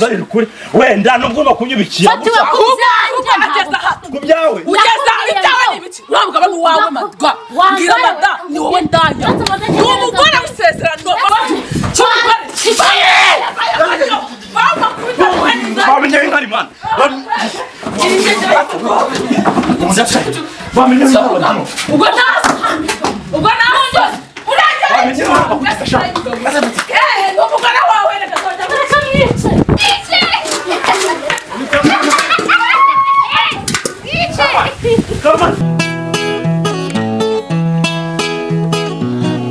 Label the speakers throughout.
Speaker 1: Uzanira ukuri wenda nubwo makunyubikiye ku byawe
Speaker 2: ugeza ibyawe n'ibiki uriya mugabo ni uwawe madwa mbwira mada ni wowe ndaya ni umugore w'isezerano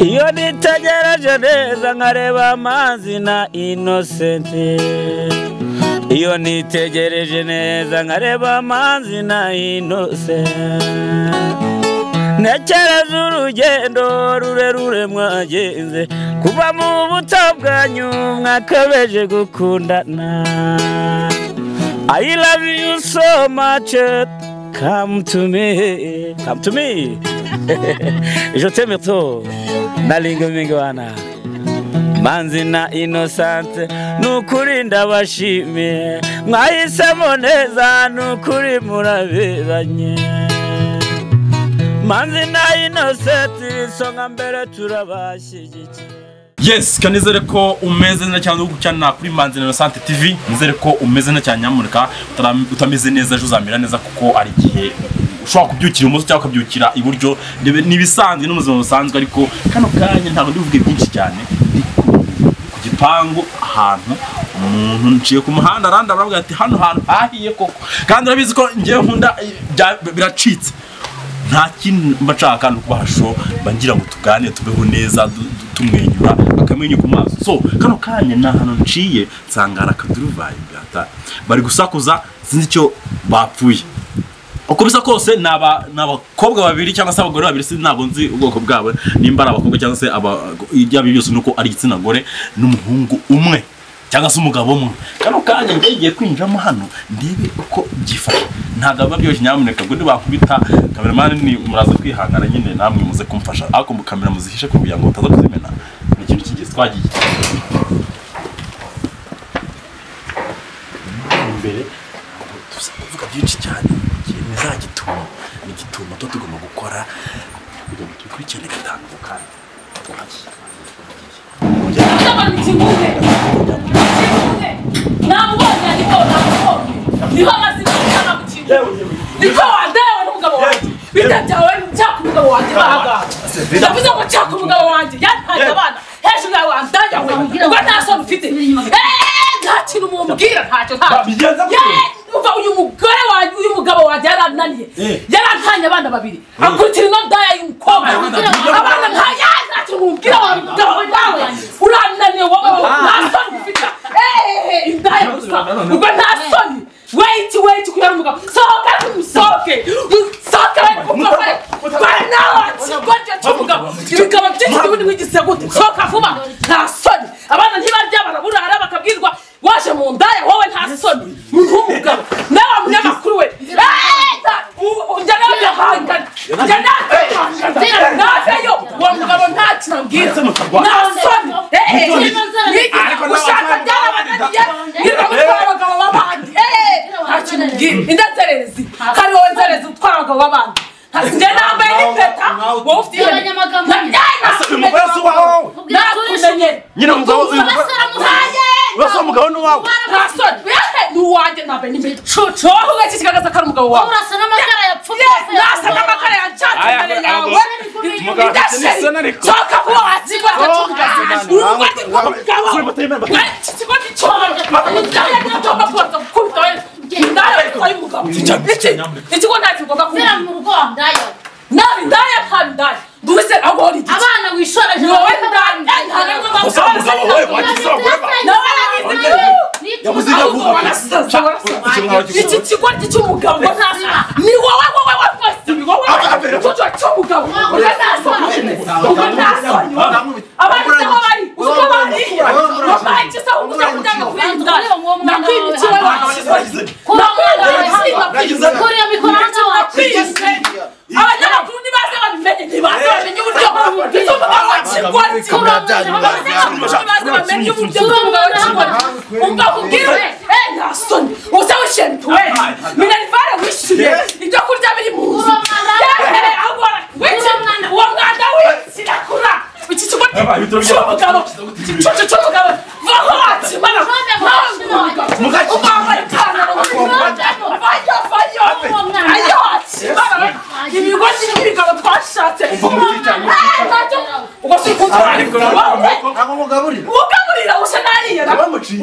Speaker 3: Iyo nitegereje neza nkareba amazi na Innocent. Iyo nitegereje neza nkareba amazi na Innocent. Ntekereza urugendo rurerure mwagenze kuva mu buto bwanyu mwakabeje gukundana. I love you so much, come to me, come to me. Je t'aime trop. Nalingo mingwana Manzi na Innocent nukuri ndabashimiye mwahisemo neza nukuri muraberanye. Manzi na Innocent isonga mbere turabashyigikiye.
Speaker 1: Yes, kanizere ko umeze neza cyane gucyana kuri Manzi na Innocent TV. Nizere ko umeze neza cyane nyamurika utameze neza ejo uzamera neza kuko ari igihe ushobora kubyukira umunsi cyangwa ukabyukira iburyo nibisanzwe n'ubuzima busanzwe. Ariko kano kanya ntabwo ndivuge byinshi cyane ku gipangu ahantu umuntu nciye ku muhanda aranda aravuga ati hano hantu hahiye koko, kandi urabizi ko ngiye nkunda biracitse nta kintu mba nshaka no kubahasho bangira ngo tuganire tubeho neza tumwenyura akamwenyu ku maso. So kano kanya na hano nciye nsangara akaduruvayi gata bari gusakuza sinzi icyo bapfuye. Uko bisa kose n'abakobwa babiri cyangwa se abagore babiri, ntabwo nzi ubwoko bwabo nimba ari abakobwa cyangwa se ibyo byose nuko ari igitsina gore n'umuhungu umwe cyangwa se umugabo umwe. Kano kanya ngiye kwinjiramo hano ndebe uko byifashe. Ntabwo biba byoroshye nyamuneka ngo nibankubita cameraman ni muraza kwihangana nyine namwe muze kumfasha, ariko mu kamera muzihishe kugira ngo bataza kuzimena. Ni ikintu kigeze twagiye imbere tuza kuvuga byinshi cyane. Nizagituma ni gituma to tugomba gukora kugira ngo tukurikirane gatanu kandi twagiye.
Speaker 2: Uyu mugore wanjye uyu mugabo wanjye yarananiye yarantanye abana babiri akurikira ino ndaya y'umukobwa abana ntaya ntacyo mubwira wa mugabo wawe urananiye wowe nta soni ufite indaya gusa ubwo nta soni wait wait kuyara umugabo sohoka musohoke sohoka ibigabo byinshi ubundi wigize gute sohoka vuba nta soni abana ntibarya baraburara bakabwirwa waje mu ndaya wowe nta soni muntu w'umugabo nawe munyamakuru we njya naveyo uwo mugabo nta kintu ambwira nta soni gushaka byarabananiye nirwa gutwara abagabo b'abandi nta kintu umbwira inda nzererezi kari wowe nzererezi utwara abagabo b'abandi njye nambaye n'impeta wowe ufite ihene nakumenye
Speaker 1: nyine umugabo urasa umugabo ni uwawe
Speaker 2: nta soni ni uwanjye nambaye n'impeta wowe ugaki kigaragaza ko ari umugabo wawe
Speaker 4: urasa n'amakara yapfutse
Speaker 2: nasa n'amakara yancatse imbere yawe idasheri sohoka vuba wakigwa ikigo ntacyo ugomba
Speaker 4: kuba mu rugo ndaya
Speaker 2: nabi ndaya ntabi ndaya duhise aho uri
Speaker 4: abana wishoreje
Speaker 2: wowe ndaya iki kigo cy'umugabo ni wowe wowe wese ni wowe cy'umugabo ubwo nta soni abana aho bari uko bari wabaye kisa uguza kujya kuri ndaya nakwimikiwe abanyamakuru nibaze babimenye ntibaze bamenye uburyo bw'umugabo wa kigoryi nibaze bamenye uburyo bw'umugabo wa kigoryi umva kubwire Wishyuye mituweli, minerivare wishyuye, ibyo kurya biri mu nzu. Uwo mwanda w'ikirakura. Iki kigo cy'umugabo, igicucu cy'umugabo, vaho wakimara. Umwambara ipantaro, vayo vayo, ayo wakimara. Ibigozi n'ibigabo twashatse. Ubwo si kuntwara.
Speaker 5: Ntabwo mugaburira.
Speaker 2: Mugaburira usa nariye.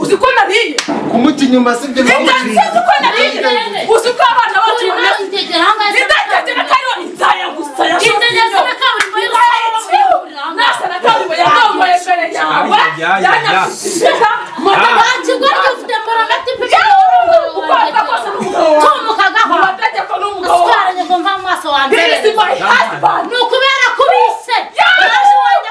Speaker 2: Uzi ko nariye.
Speaker 5: Kumuta inyuma si byo
Speaker 2: bamuciye. Uzi ko nariye. Uzi ko abana bacu indategera kariho indaya gusa
Speaker 4: Indategera kaburimbo
Speaker 2: nasa na kaburimbo yagongoye mbere yawe. Yanyashika.
Speaker 4: Kigoryi ufite morometi pe.
Speaker 2: Ukwanga kose n'umugabo wawe.
Speaker 4: Tumukagaho.
Speaker 2: Amategeko n'umugabo wawe.
Speaker 4: Aswara nyoko mva mu maso wanjye.
Speaker 2: This is my husband.
Speaker 4: Ni ukubera kubise. Yaje wanjye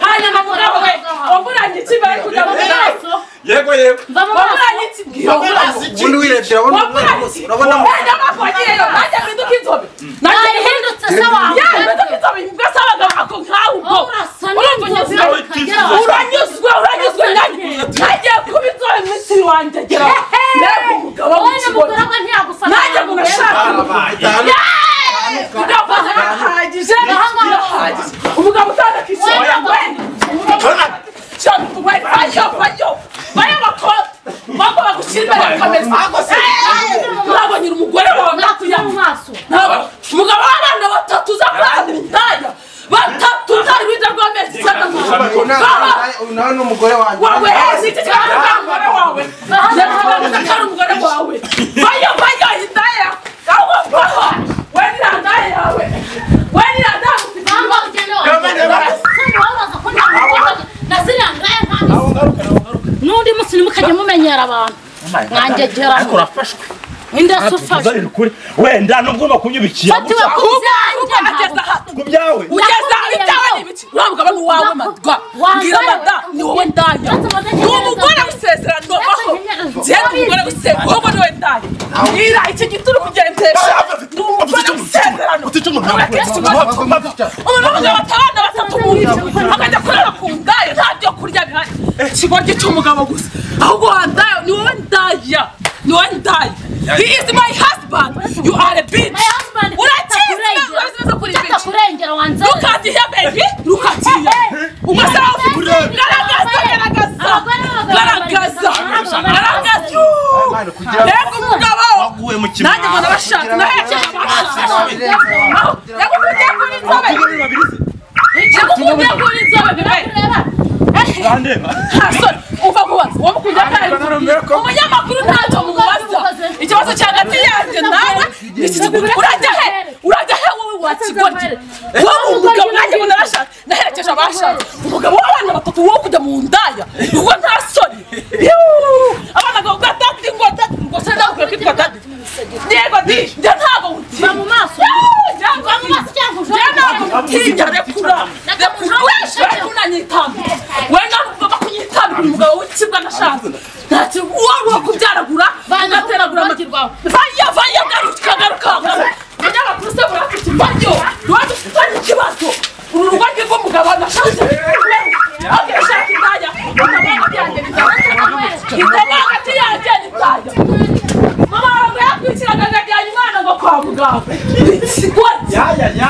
Speaker 2: hanyuma mugabo we wamburanye iki bari kujya mu maso.
Speaker 1: Yego yego.
Speaker 2: Wamburanye iki bwira.
Speaker 5: Ubundi wirebye urabona umwana rwose urabona.
Speaker 2: Wenda bafagiyeyo najya mu iduka inzobe.
Speaker 4: Narihindutse se wawe.
Speaker 2: Ya iduka inzobe mbese abagabo ako nkawe ubwo. Uranyuzwe uranyuzwe nanjye. Nagiye kuba inzobe iminsi wanjye gera. Mbega umugabo w'ikigoryi. Nanjye ngo nashaka. Birahagije birahagije. Umugabo utandakisha vayo bakobwa bako bagushyira imbere ya kamera. Ntabwo nyiri umugore wawe
Speaker 4: nakuya mu maso.
Speaker 2: Umugabo w'abana batatu uza kurara indaya batatu utari rwiza rw'amezi icyenda.
Speaker 5: Nawe ni umugore wanjye.
Speaker 2: Wawe iki kibazo cy'umugore wawe. Ndakubaza umugore wawe. Vayo vayo indaya. Aho vaho. We ni indaya yawe. We ni indaya ufite.
Speaker 4: N'undi munsi nimukajya mumenyera abantu mwangegera
Speaker 1: ariko urafashwe
Speaker 4: inda sufashwe
Speaker 1: wenda nubwo bakunyubikiye ku byawe
Speaker 2: ugeza ibyawe ni ibiki uriya mugabo ni uwawe madwa mbwira mada ni wowe ndaya ni umugore w'isezerano vaho njyewe ni umugore w'isezerano wowe ni wowe ndaya mbwira iki giti uri kugendesha ni umugore w'isezerano umuntu w'umugabo atabana batatu mu nzu akajya kurara ku ndaya nta byo kurya bihari ikigoryi cy'umugabo gusa ahubwo wandaya ni wowe ndaya ni wowe ndaya. He is my husband. You are a bitch.
Speaker 4: My husband.
Speaker 2: Look at here, baby. Look at here. Garagaza. Garagaza. Garagaza. Mbega umugabo. Nanjye ngo nabashatse naherekeje abashatse. Yagukundiye kuri inzobe. Yagukundiye kuri inzobe bebe. Sorry, uva kubaza. Wamukundiye kare. Umunyamakuru ntacyo mubaza. Ikibazo cya hagati yanjye nawe urajya he? Urajya he wowe wakigoryi? Wowe umugabo nanjye ngo narashatse naherekeje abashatse. Umugabo w'abana batatu wowe kujya mu ndaya. Ubwo nta soni. Abana ngo daddy ngo daddy ngo se nawe kwitwa daddy. Yego di, njye ntabwo utinya.
Speaker 4: Va mu maso. Va mu maso cyangwa
Speaker 2: uje. Ntabwo utinya rekura. Rekura we unanyitambika. We ntabwo ugomba kunyitambika umugabo w'ikibwa nashatse. Ntacyo uwo wakubyaragura ugateragura amagirwa. Vayo vayo garuka garuka. Munyamakuru se murafite vayo. Iwacu ufitanye ikibazo. Uru rugo rw'umugabo nashatse. Okay, shaka indaya. Itabanga yanjye ni indaya. Itabanga yanjye ni indaya. Mama wawe yakwikiraga akajyana umwana ngo kwa muganga. Ikigoryi.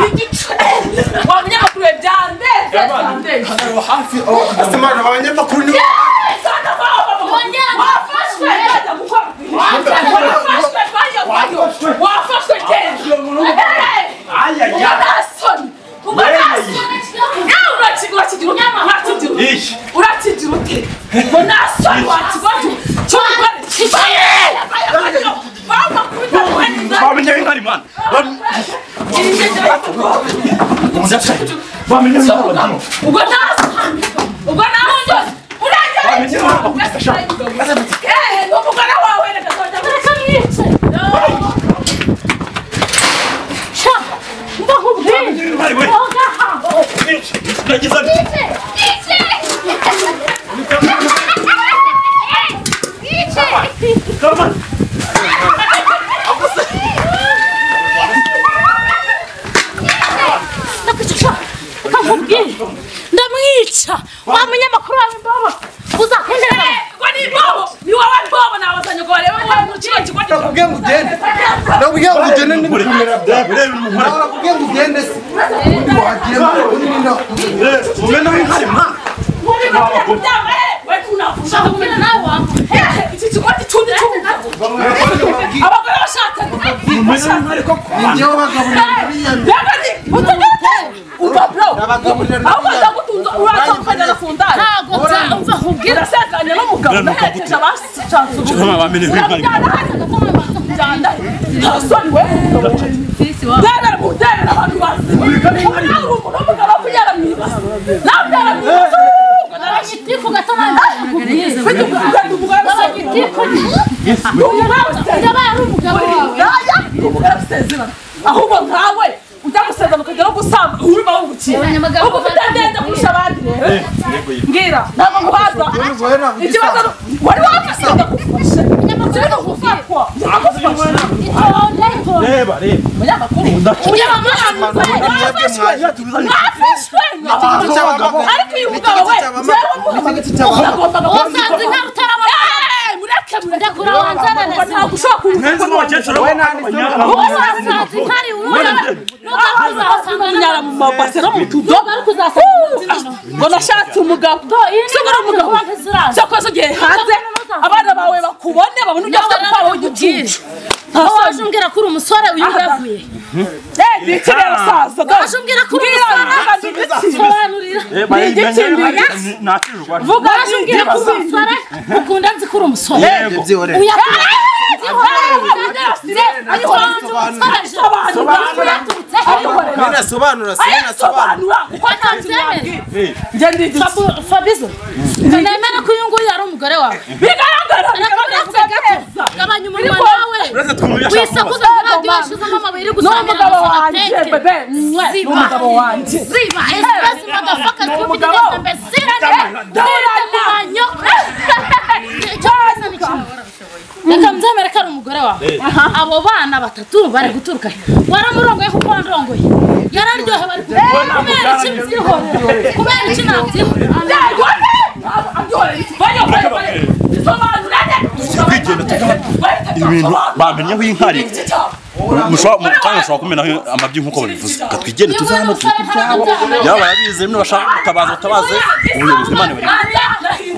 Speaker 2: Igice. Wa munyamakuru we byandenze.
Speaker 5: Hafi asemana abanyamakuru ni
Speaker 2: wafashwe bajya gukora. Wafashwe vayo vayo. Wafashwe genda. Ubwo nta soni. Ubwo nta soni. Nawe urakigira urakigira. Urakigira ute? Ubwo nta soni wakigoryi. Cy'umugore. Vayo vayo.
Speaker 1: Bamenye inkari man. Bamenye inkari.
Speaker 2: Ubwo nta soni. Ubwo nta soni. Urajya. Umugore wawe reka
Speaker 4: Reka mwice. Sha, ndakubwiye. Ogaha.
Speaker 1: Nagize
Speaker 4: Ice. Ice.
Speaker 1: Come on.
Speaker 4: Ndakwica. Reka nkubwire. Ndamwica. Wa munyamakuru wawe mbobo. Uzakunderera.
Speaker 2: Ngo ni mbobo. Ni wowe mbobo na
Speaker 5: Nakubwiye ngo ugende. Nakubwiye ngo ugende n'ibikomera byawe. Nakubwiye ngo ugende se. Ubundi wagiye ubundi
Speaker 1: Umena w'inkari ma.
Speaker 5: Njyewe bagaburira biyamye.
Speaker 2: Ahubwo nkawe ujya gusezerana ukajya no gusamba urimo wungukiye ubwo ufite ndende kurusha abandi rero mbwira ntabwo nguhaza ikibazo wari wafashe ndagufashe ikibazo gufatwa
Speaker 1: Reba reba.
Speaker 2: Umunyamakuru mwafashwe ariko uyu mugabo we
Speaker 4: Wasanze inka rutarabona.
Speaker 2: Ndakura wanzana na ntabwo ushobora
Speaker 1: Nzi n'abakecuru
Speaker 4: Wasanze intare
Speaker 2: kunyara mu mabase no mu tudobo ngo nashatse umugabo sigura umugabo cyakoze ugiye hanze abana bawe bakubone babone ujya afite umupapa w'igicucu.
Speaker 4: Aho waje umbwira ko uri umusore uyu yavuye.
Speaker 2: Ndetse saza
Speaker 4: Waje umbwira ko uri umusore sobanurira.
Speaker 2: Vuga
Speaker 4: Waje umbwira ko uri umusore ukunda nzi ko uri umusore.
Speaker 5: Byihorere. Ninasobanura sinasobanura.
Speaker 4: Fabizo nemera ko uyu nguyu ari umugore wawe.
Speaker 2: Bigaragara
Speaker 4: Gabanya umunwa nawe. Wisakuza ngo radiyo yashizemo amabuye iri gusangira
Speaker 2: n'umugabo wanjye bebe n'umugabo wanjye
Speaker 4: Ziba esipesi madafaka stupid imbesire Reka mzemere ko ari umugore wawe. Abo bana batatu bari guturuka he? Waramurongoye kuko wanrongoye. Yararyohewe ari kubera iki mbyihorera? Kubera iki nabyihorera?
Speaker 1: Ibintu bamenyeho inkari. Mushobora mushobora kumenaho amabyi nkuko babivuze. Katwigende tuve hano turi kubyabo. Yaba yabize bino bashaka gutabaza batabaze ubuyobozi Imana ibari.